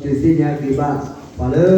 ဒုးသ့ၣ်ညါက့ၤဘၣ်ပှၤလၢလ့ၣ်လၢသၢလါအတီၢ်ပူၤတက့ၢ်. တုၤပမၤန့ၢ်လ့ၣ်ဖိတက့ၢ်န့ၣ် ပနၢ်ပၢၢ်လၢ ပဒီပုၢ်ဝဲၢ် နီၢ်မုၢ်နီၢ်ဘ့ၣ် အံၤဘၣ်ဃးက့ၤဒီးသုတၢ်အိၣ်ဖှိၣ်လီၤ. တၢ်အိၣ်ဖှိၣ်သရၣ် သရၣ်ဒိၣ်ထူဟါ, တၢ်အိၣ်ဖှိၣ်အပှၤကွဲးလ့ၣ် ထံခုထူ, ကီၢ်လါလူၢ် စီၤဘျၢထံ တၢ်အိၣ်ဖှိၣ် ကီၢ်ဒဝဲၢ်ဘ့ၣ်, ခံဘ့ၣ်တဘ့ၣ် နီၣ်ဂံၢ်ခံဆံဃု တၢ်အိၣ်ဖှိၣ်တၢ်ပြၢ ကီၢ်လါလူၢ် စီၤဘျၢထံ တၢ်အိၣ်ဖှိၣ်ကီၢ်ဒဝဲၢ်ဘ့ၣ်, ဆူဂ့ၢ်မိၢ်အါတၢ်အိၣ်ဖှိၣ် ကီၢ်အမဲရကၤ, လါအ့ဖြ့ၣ်ခံဆံခံသီ ခံကထိခံဆံခံနံၣ်အံၤ, ဒီပုၢ်ဝဲၢ်သးဖိသ့ၣ်သုဧၢ, ပသးအိၣ်ဘူးဘၣ်သ့ၣ်ညါသုလၢပဒီပုၢ်ဝဲၢ် စီၤသးဆၢ မ့ၢ်ပတၢ်အိၣ်ဖှိၣ်ဖိအသကဲးပဝး အဂ့ၢ်တဂၤ, ဒီးခဲအံၤ ယဲတၢ်ဆၢမုၢ်လၢ်လၢပလဲၤရ့ဒီးသုဝဲ ဂ့ၢ်မိၢ်အါတၢ်အိၣ်ဖှိၣ်န့ၣ် ပပျၢ်အီၤမုာ်မုာ်လီၤ. ဒီပုၢ်ဝဲၢ် စီၤသးဆၢ မ့ၢ်ဘၣ်တၢ်တူၢ်လိာ်အီၤလၢသုတၢ်အိၣ်ဖှိၣ်န့ၣ် ဝံသးစူၤ ဆှၢလီၤဒုးသ့ၣ်ညါက့ၤဘၣ်လၢအတီၢ်ပူၤတက့ၢ်. တုၤပမၤန့ၢ်လ့ၣ်ဖိအံၤန့ၣ် ပနၢ်ပၢၢ်လၢပဒီပုၢ်ဝဲၢ် စီၤသးဆၢအံၤဘၣ်ဃးက့ၤဒီးသုတၢ်အိၣ်ဖှိၣ်လီၤ. တၢ်အိၣ်ဖှိၣ်သရၣ် သရၣ်ဒိၣ်ထူဟါ, တၢ်အိၣ်ဖှိၣ်ပှၤကွဲးလ့ၣ် ထံခုထူ, ကီၢ်လါလူၢ် စီၤဘျၢထံ တၢ်အိၣ်ဖှိၣ် ကီၢ်ဒဝဲၢ်ဘ့ၣ် လံာ်ခံဘ့ၣ်အံၤန့ၣ်လီၤ. ခံဘ့ၣ်တဘျီဃီန့ၣ် ပတဲလၢအဂ့ၢ်အလီၢ်တဘျီမ့ၢ်တအိၣ်လၢၤဘၣ်ဒီး ပကကိးလၢအဝဲသ့ၣ်ဒီးပကတူၢ်လိာ်လီၤ. ယနာ်လၢပတသီၣ်နီတဂၤလၢၤဘၣ်, နီတဂၤလၢၤဘၣ်ဒီး ပတဲအဂ့ၢ်အလီၢ်တဘျီလီၤ. ကဲ, သုသးဆူၣ်လၢပဒီပုၢ်ဝဲၢ်ခံဂၤ အဝဲသ့ၣ်တဖၣ်ကဲထီၣ် ကဲ, အဝဲန့ၣ်န့ၣ်မ့ၢ်ပဒီပုၢ်ဝဲၢ်ခံဂၤ, ဒီးအဝဲကိးဝဲဒ်လဲၣ်, စီၤဝါ, ပှၤစီၤသးဆၢနီၤ, ပှၤစီၤသးဆၢန့ၣ် သုတနၢ်ဟူအမံၤတခီ, နီၢ်မုၢ်နီၢ်ဘ့ၣ်န့ၣ်ဒီး သုတနၢ်ဟူအမံၤစ့ၢ်ကီးဘၣ်, အဝဲသ့ၣ်ခံဂၤအံၤ, အဝဲသ့ၣ်လၢကဟဲက့ၤပာ်က့ၤအမံၤဖဲအံၤလီၤ. မ့ၢ်ဂ့ၤလဲၣ်န့ၣ် အဝဲသ့ၣ်တဖၣ်န့ၣ်န့ၣ်ဒီး အိၣ်ယံၤ, က့ၤဟးတဖျိဘၣ်, က့ၤဘါယွၤတဖျိဘၣ်, တၢ်မၤဘူၣ်မၤတီၢ်ဒ်န့ၣ်တဖျိ, ဒီးဒ်န့ၣ်အသိးစ့ၢ်ကီးန့ၣ်န့ၣ် ဒ်ဒီး အဝဲသ့ၣ်ဟဲပာ်မံၤဖဲ ပဂ့ၢ်မူအါတၢ်အိၣ်ဖှိၣ်အံၤ ဘၣ်ဆၣ်သနာ်က့ဒီး အဝဲသ့ၣ်တဖၣ် လၢစ့မၤဘူၣ်မၤတီၢ်ဒီး အဝဲသ့ၣ်ဟ့ၣ်သ့လီၤ, ပကဘၣ်မၤဘူၣ်မၤတီၢ်တၢ်လီၤ. အဃိသတးန့ၣ်န့ၣ် ပသံကွၢ်လီၤဆူတၢ်အိၣ်ဖှိၣ်သူၣ်က့သးပှၢ်သ့ၣ်တဖၣ်လၢတၢ်ဂ့ၢ်တအိၣ်လၢၤဘၣ်အဃိဒီး ပဃ့ကညးလၢပတၢ်အိၣ်ဖှိၣ်သးပှၢ်သံကတၢၢ်အံၤ ကဟဲဒီးတူၢ်လိာ်က့ၤ ပဒီပုၢ်ဝဲၢ်ခံဂၤအံၤလၢတၢ်အိၣ်ဖှိၣ်သကိးညါအံၤအဃိန့ၣ်လီၤ. တၢ်ဘျုးဒိၣ်မးလီၤ, တၢ်ဘျုးတၢ် လၢပတၢ်ဆိကမိၣ်ဆိကမး လၢပတသ့ၣ်ညါ ပှၤဆၢကတီၢ်ဒီး ပှၤသးပှၢ်ခံဂၤ လၢ လၢ ဒီးတၢ်ဆိကမိၣ်လၢအဝဲသ့ၣ်နုာ်လီၤဝဲလၢ ခရံာ်တၢ်အိၣ်ဖှိၣ် အါမံၤကစၢ်မၢက့ၤမီၢ်တၢ်ဖှိၣ်တၢ်ဆိကမိၣ်အိၣ်ဒီးအဝဲသ့ၣ် တၢ်တၢ်အမံၤဝဲဒၣ်ခါဆူညါန့ၣ် တၢ်ခဲလၢာ်တၢ်ပတယၢ်အိၣ်ဒီးအဝဲသ့ၣ် ဒီးပတူၢ်လိာ်မၤစ့ၢ်ကီးအဝဲသ့ၣ်လၢ တနံၤညါအံၤ လၢကကဲထီၣ်ဝဲဒၣ်တၢ်ပိာ်မုၣ်လီၤတံၢ်လီၤဆဲး လၢမုၢ်အဖါတံၢ် လၢတၢ်ဖိခဲလၢာ်ကစၢ်န့ၣ် အၢၣ်လီၤတူၢ်လိာ်အဝဲသ့ၣ် လၢတနံၤညါန့ၣ်လီၤ. ကဟ့ၣ်ဂံၢ်ဘါလၢအလဲၤထံၣ်လီၤနီၤ, သုသးစၢ်ဒီးတၢ်အိၣ်ဖှိၣ်, ပှၤပျဲၢ် အဝဲသ့ၣ်ဂ့ၤဂ့ၤ, ဒီးအဝဲသ့ၣ်ဘၣ်တၢ်တူၢ်လိာ်က့ၤလၢတၢ်အိၣ်ဖှိၣ်သကိးညါအံၤ, ဒီးပနာ်လၢ ပကမၤသကိးတၢ်ဒ် ပမ့ၢ်ကညီဖိသ့ၣ်တဖၣ် လၢပဟဲဝဲလၢထံသဘျ့ကီၢ်သဘျ့ညါအံၤ, ဒ်အလီၢ်အိၣ်ဝဲဒၣ်အသိးလီၤ. ကဲလၢခံန့ၣ်, ဒီးပဒီပုၢ်ဝဲၢ်ခံဂၤအံၤန့ၣ် အဲၣ်ဒိးတဲတၢ်မံၤမံၤဧါ, အဲၣ်ဒိးကတဲတစဲးဖိလီၤနီၤ. အဃိန့ၣ် စံးဘျုးကဒီးတၢ်အိၣ်ဖှိၣ်ဖိအံၤအဃိမး, လၢအပူၤကွံာ်န့ၣ် ယတၢ်အိၣ်ဖှိၣ်န့ၣ် တၢ်အိၣ်ဖှိၣ်, လၢခံထိနွံန့ၣ် ယတၢ်ကဲထီၣ်ဘျၢထံ, တၢ်ကဲထီၣ်ဘျၢထံန့ၣ်, တၢ်ကဲထီၣ်ဘျၢထံဒီး ယလဲၤလီၤကဒါက့ၤထံယိၤကီၢ်, ဆိကမိၣ်ယွၤကဲထီၣ်ကဒါက့ၤ, တၢ်ကဲထီၣ်ဒီး ပလဲၤခီၣ်ပျၢ်ယွၤဖဲတၢ်ခီၣ်ဆၢဒီး, လဲၤဆိကမိၣ်ယွၤ နကဲကဲတၢ်တချုးဂ့ၤလီၤဘၣ်န့ၣ် လဲၤထံၣ်ဒီးယမါလၢန့ၣ်, လဲၤထံၣ်ဒီး အဝဲ ထံၣ်ဒီးယမါဒီး န့ၣ်လီၤကဒါဒီးယမါန့ၣ်, ယဘီ ယဆိကမိၣ်တၢ်ဂ့ၤလၢယဘီယမၤဂ့ၤတဘၣ်ဒီးမ့ၢ်လၢ ယကထံၣ်တၢ်မ့ၢ်ကဲက့ၤတဖျိဒီး အိၣ်တဘၣ်ဖီန့ၣ်, နကဲတၢ်လၢကီၢ်လၢအလိၣ်တၢ်အိၣ်ဖှိၣ်န့ၣ် ကဲဝဲတၢ်အိၣ်ဖှိၣ်ဖိမုၢ်ဖိန့ၣ်, နကဲလၢယမါယဘၣ်ဝဲဒၣ်ဝဲ ဘျၢထံဘဲန့ၣ်, ကဲဒၣ်ဝဲတၢ်အိၣ်ဖှိၣ်ဖိဘဲန့ၣ်, နကဲ ယဲဒၣ်ဒီး ယဲဒၣ်ဒီး ယဲဒၣ်ဒီး ယဲဒၣ်ဒီး ပူၤတရၣ်ဒီး အဝဲမ့ၢ်ယဲဒၣ်န့ၣ် နကဲဖဲ ပှၤလၢအလိၣ်တၢ်အိၣ်ဖှိၣ် တုၤလၢခံထိခွံဒီး ယကဟးဒီးဖဲအံၤဒီးဖဲအံၤ, ဖဲတုၤဖဲအံၤဒီး ထံၣ်လိာ်သးဖဲအံၤ မ့ၢ်မူအါလၢမူနၤဘၣ်သကိးဒီး ယက့ၤခါဒီး အဝဲသ့ၣ်ခွဲး, ခွဲးဒီးယဲဒိးလၢဘၣ်ယအိၣ်ထံး, အိၣ်ထံးအိၣ်အိၣ် ယဟဲက့ၤဒီးမ့ၢ်မူအါ အိၣ်အိၣ်အိၣ်ဒီး ဘၣ်ဘၣ်ဘၣ်ဒီး ခွဲးကဒီးတဖုဒီး ယအိၣ်ယံၤ ယအိၣ်ယံၤ ယဟဲက့ၤဒီးမ့ၢ်ယံၤ ယဟဲက့ၤဘၣ်မူလိၤ, ဒီးယဒိးလၢမူတဲဘၣ်သး တၢ်အိၣ်ဖှိၣ်န့ၣ် တဖုန့ၣ်တဖုန့ၣ် မ့ၢ်ဒီးတဲဒီးအ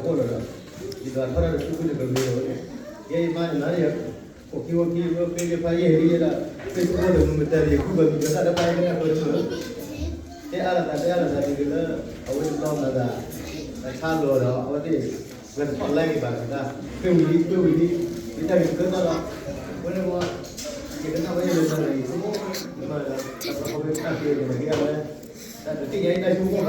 ိၣ်ဖှိၣ်လီၤဒီး ယဒိးထီၣ်တၢ်တဖုဖုန့ၣ် ကမ့ၢ်ဝဲန့ၣ်, ယဲယမါန့ၣ် ယ အိၣ်ခံအိၣ်ခံ အိၣ်ဖဲယဖးယဲၢ်လံယဲဒၣ်, မ့ၢ်တအိၣ်ဒီးမုၢ်မတၤတဂ့ၤ ဃုဘၣ်မုၢ်ကသၣ်တဖၣ်အံၤ မ့ၢ်အဃိတမုၢ်, တဲအါလီၤသး တဲအါလီၤသးတဂ့ၤလၢ အဝဲတတီမၤသး အဆါလီၤဒီး အဝဲသ့ၣ် ဝဲတဖီၣ်လဲက့ၤဘၣ်သး ပ့ၤဝံၤလံ ပ့ၤဝံၤလံ မ့ၢ်တၢ်ဂ့ၤကတၢၢ်ဒီး ဝဲန့ၣ်ဝဲ ယကနၣ်ဝဲယလဲၤလီၤန့ၣ် ယဆိကမိၣ် မၤဒီး ပှၤခီဖျိတၢ်က့ၤန့ၣ် မ့ၢ်အဝဲ တၢ်တသ့ၣ်ညါအံၤတၢ်ဆိကမိၣ်ဘၣ်, ယ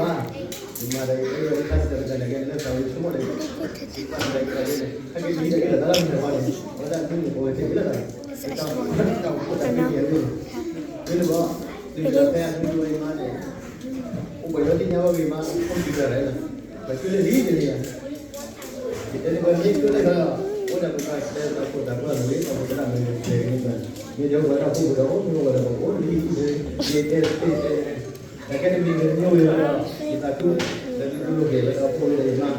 မၤဒီးယတၢ်စံးတၢ်ကတိၤန့ၣ် ကဲလၢသးဝဲဆိကမိၣ်ဒီး ဘၣ်မၤဒီးယတၢ်က့ၤန့ၣ် ဟဲက့ၤဒ်လဲၣ်က့ၤလီၤသးလၢမုၢ်တနံၤန့ၣ် အဝဲဒၣ်မ့ၢ်န့ၣ် ပဝဲသ့ၣ်ဝဲလၢသး တၢ်အိၣ်ဖှိၣ်တၢ်ဖံးန့ၣ်အဂ့ၢ်န့ၣ် မ့ၢ်န့ၣ်ဘၣ် ဒ်သိးဖဲအမ့ၢ်ဝဲမါန့ၣ် အိၣ်ပှၤယီၤသ့ၣ်ညါဝဲဂ့ၤမါ အိၣ်စံးတၢ်ရဲၣ်လီၤ ပှၤကၠိလၢလံတနံၤယၤ ယတဲန့ၣ်ပှၤမ့ၢ်ကၠိလၢလီၤ အိၣ်ဒီးပှၤတဲတၢ်ဖိတၢ်ဖိအမ့ၢ် ပှၤဖိတၢ်မ့ၢ်တဲန့ၣ် မ့ၢ်ဒီးပှၤတၢ်ဖိပူၤဒီး အိၣ်မ့ၢ်ဝဲဒီးပှၤအိၣ်လံ ယတဲတ့ၢ်တဲ တၢ်ကဲတမံၤဂ့ၤတမံၤဝဲဒီး ယသးခု ဒီးသုလိာ်က့ၤလၢတၢ်အိၣ်ဖှိၣ်လၢယမါ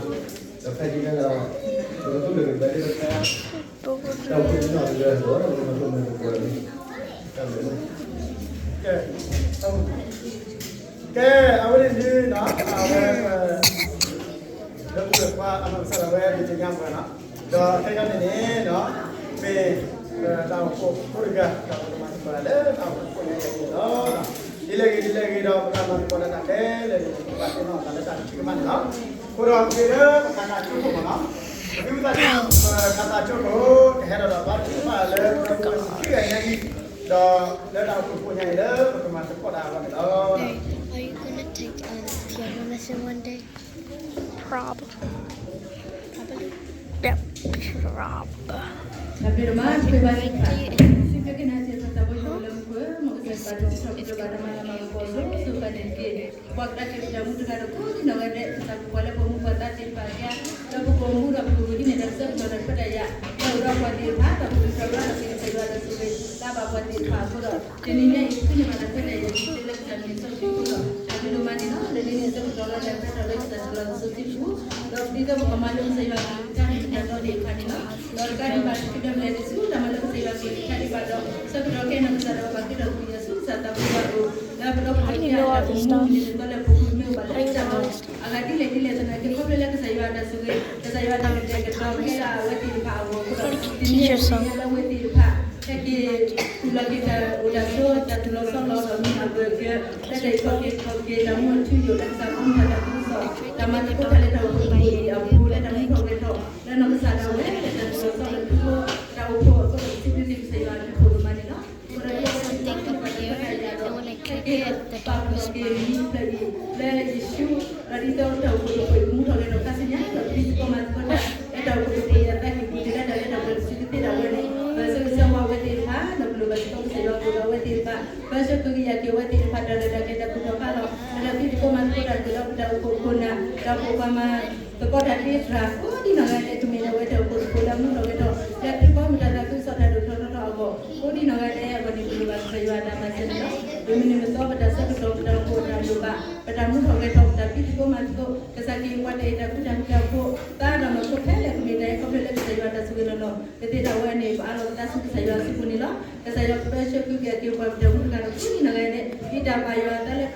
ဒီးဖဲယမါဒီး ပကသူၣ်လၢက့ၤဘၣ်လၢ တၢ်အိၣ်ဖှိၣ်တနီၤတဂၤဒီး ပကမၤလိမၤသကိးန့ၣ် တၢ်ဘျုး ကဲ ကဲ အဝဲန့ၣ်ဒ်နီၤ အဝဲ လၢပှၤအနီၢ်ကစၢ်ဒၣ်ဝဲ ဒုးသ့ၣ်ညါပှၤနီၤ ဒီးခဲအံၤန့ၣ်န့ၣ်နီၤ မ့ၢ် တၢ်အိၣ်ဖှိၣ်ဖိတဂၤ ဒီးပကမၤသကိးတၢ်လၢတၢ်အိၣ်ဖှိၣ်ဖိန့ၣ်နီၤ ဒ်လဲၣ်ဂ့ၤ ဒ်လဲၣ်ဂ့ၤဒီး ပကမၤသကိးတၢ်လၢတၢ်ခဲလၢာ်န့ၣ် ပကဘၣ်သ့ၣ်နီၣ်သးလၢတၢ်တခီမးန့ၣ်လီၤ. အဃိဒီး က့ၤလၢပကသးကၠိခိၣ်မးနီၤ ပကသးကၠိခိၣ် ကဟဲဒီးဒီးဘၣ်သ့ၣ်တဖၣ်လၢ ပှၤခံဂၤညါအံၤ ဒီးလၢတၢ်အိၣ်ဖှိၣ်ဖိညါအံၤလၢ ပကမၤသကိးတၢ်အဂီၢ်န့ၣ်လီၤ. Are you gonna take a piano lesson one day? Probably. Probably. Yep. Probably. တၢ်ဘျုးဒိၣ်မး ပဘၣ်သ့ၣ်တဖၣ် စံးဘျုးက့ၤနၤ သးဘိယိၣ်လၢမူခိၣ် မ်ကစၢ်ယွၤကဆိၣ်ဂ့ၤဘၣ်တၢ်မၤလၤမၤကပီၤ စိၤစိၤဃၣ်ဃၣ်န့ၣ်တက့ၢ်. ပှၤကဒါက့ၤပတၢ်မူတဂၤဒီး ကိးဒံနီၢ်ဂၤဒဲး ကစၢ်ကပီၤလၢပမူပှၤသးသ့ၣ်တဖၣ်အကျါ ဒီးပကအိၣ်မူဒီးပကဂုာ်ဟံးန့ၢ်တၢ်ဆၢကတီၢ်ဒီးခွဲးတၢ်ယာ် ဒီးအိၣ်ဒီးပှၤသ့ၣ်တဖၣ် ဒီးပကစၢ်ယွၤဒီးကစၢ်ယွၤဒီးဆိၣ်ဂ့ၤ လၢဘၣ်ပှၤသ့ၣ်တဖၣ်အဃိဒီး တနံၤညါအံၤ ပဃုန့ၢ်ဘၣ်တၢ်ခွဲးတၢ်ယာ် လၢကစၢ်မံၤစီဆှံအဃိဒီး တၢ်ဘျုးဒိၣ်မးန့ၣ်လီၤ. လၢန့ၣ်န့ၣ် ဆၢကတီၢ်လၢတၢ်ကဲထီၣ်လၢကစၢ်ယွၤစီဆှံပူၤ ဒီးဒ်သိးပကမၤလိကစၢ်ယွၤအကလုၢ်ကထါန့ၣ် တၢ်ဒီသ့ၣ်တဖၣ်န့ၣ်လီၤ. ဒီးတကးဒံးဘၣ် တချုးဒီးလဲၤဆူတၢ်မၤလိကစၢ်ယွၤအကလုၢ်ကထါဒံးဘၣ်ဒီး ဆၢကတီၢ်ခဲအံၤန့ၣ် ကစၢ်ဒီးပှၤက့ၤဒီးကစၢ်ယ့ၣ်ၡူးကစၢ်သးဘိယွၤအအိၣ် လၢပဒီပုၢ်ဝဲၢ်ခံဂၤတၢ်အိၣ်မူန့ၣ် ဒ်သိးလၢပကမ့ၢ်အိၣ်ဘၣ်လၢတၢ်လီၢ် အဂၤဒ်လဲၣ်ဒ်လဲၣ်သနာ်က့ ခီဖျိလၢကစၢ်ယွၤအတၢ်ဆိၣ်ဂ့ၤ ကစၢ်ယွၤအတၢ်ကတဲာ်ကတီၤ ကဲဒၣ်အဝဲသ့ၣ်တဖၣ်အဂီၢ်အဃိဒီး တနံၤညါအံၤ ပသ့ၣ်ညါလၢအဝဲသ့ၣ်တဖၣ် ဟဲက့ၤ ခူၣ်လီၤက့ၤတၢ်အိၣ်တၢ်ဆိး တၢ်သူၣ်လီၤဆီလီၤဒီးမ့ၢ်အဂၢၢ်အကျၢၤ လၢတၢ်အံးထီၣ်က့ၤထီၣ်က့ၤ တၢ်မူအထူအယိာ် လၢကစၢ်ကမူထီၣ်တၢ်သးခုကစီၣ် တၢ်မၤသကိးတၢ်လၢတၢ်အိၣ်ဖှိၣ်ဖိအံၤအပူၤ လၢတၢ်မူထီၣ်ဂဲၤထီၣ် လၢနီၢ်ကစၢ်ဒၣ်ဝဲ လၢတၢ်သူၣ်လီၤဆီလီၤထူဖိ တၢ်အိၣ်ဖှိၣ်အဃိဒီး ပစံးဘျုးက့ၤကစၢ်ယွၤအဘျုးအဖှိၣ်ဒိၣ်မးန့ၣ်လီၤ. အဃိဒီး ဒ်သိးပကသ့ၣ်ညါတၢ်ခွဲးတၢ်ယာ်ဒီး ဟဲက့ၤဒီးပာ်ဖျါက့ၤမံၤဖျၢၣ်အံၤ လၢယ့ၣ်ၡူး ဒီးဒ်သိးတၢ်အိၣ်ဖှိၣ်ဖိအံၤ ကမူထီၣ်ဂဲၤထီၣ်ခါဆူညါ ဒီးပျံၤသကိးမၤသကိးတၢ် လၢတၢ်အိၣ်ဖှိၣ်ဖိအံၤအသးကံၢ်ပူၤ က့ၤလၢတၢ်လၢတၢ်ပှဲၤတစုကသ့ၣ်ဒၣ်ဝဲန့ၣ် ပဆၢဂ့ၤဆၢဝါအဝဲသ့ၣ်တဖၣ် ဒီးပလိၣ်ဘၣ်စ့ၢ်ကီးကစၢ်ယွၤအဃိဒီးအဝဲသ့ၣ်တဖၣ် ပဆၢက့ၤကယၤက့ၤအဝဲသ့ၣ်တဖၣ် တၢ်ရဲၣ်တၢ်ကျဲၤတၢ်သူၣ်ထီၣ်ဖးလီၤ လၢတၢ်ပျံၤသကိးမၤသကိးတၢ် က့ၤဒီးပတၢ်အိၣ်ဖှိၣ်ခိၣ်နၢ် တၢ်အိၣ်ဖှိၣ်ပှၤမၤသကိးတၢ်သ့တဖၣ် ကိးဒံနီၢ်ဂၤဒဲး ကမ့ၢ်ဒၣ်ဝဲတၢ်အိၣ်ဖှိၣ်ဖိလၢမူထီၣ်ဂဲၤထီၣ် လၢသုကီၢ်မ့ၢ်တၢ်သးခုကစီၣ်တၢ်ဒိၣ်ထီၣ်ထီထီၣ်အဂီၢ် ကိးဒံနီၢ်ဂၤဒဲးအဂီၢ်န့ၣ် ပလိၣ်ဘၣ်ကစၢ်ယွၤအတၢ်မၤစၢၤန့ၣ်လီၤ. ပမ့ၢ်နုာ်မ့ၢ်သီ ပတၢ်ဆၢကတီၢ် ပတၢ်အိၣ်ဖှိၣ် ပတၢ်လိၣ်ဘၣ် ပတၢ်မူထီၣ်ဂဲၤထီၣ် ပတၢ်ပျံၤသကိးမၤသကိး ကစၢ်က့ၤပှၤတၢ်အဲၣ်တၢ်ကွံတၢ်ဃူတၢ်ဖိး သးဒီးနီၢ်ခိခဲလၢာ် ကမ့ၢ်တၢ်အဲၣ်ခီဖျိလၢကစၢ်ယွၤတၢ်ဆိၣ်ဂ့ၤလီၤလီၤ ကသ့ၣ်တၢ်ဝဲန့ၣ် ပအးလီၤပသးဆူကစၢ်ယွၤအစုပူၤန့ၣ်လီၤ. ကစၢ်ယွၤကပၢဆှၢက့ၤက့ၤပှၤပတၢ်မူတဂၤဒီး ကိးဒံနီၢ်ဂၤဒဲး ဒ်တၢ်ဘၣ်ယွၤအသးလၢခ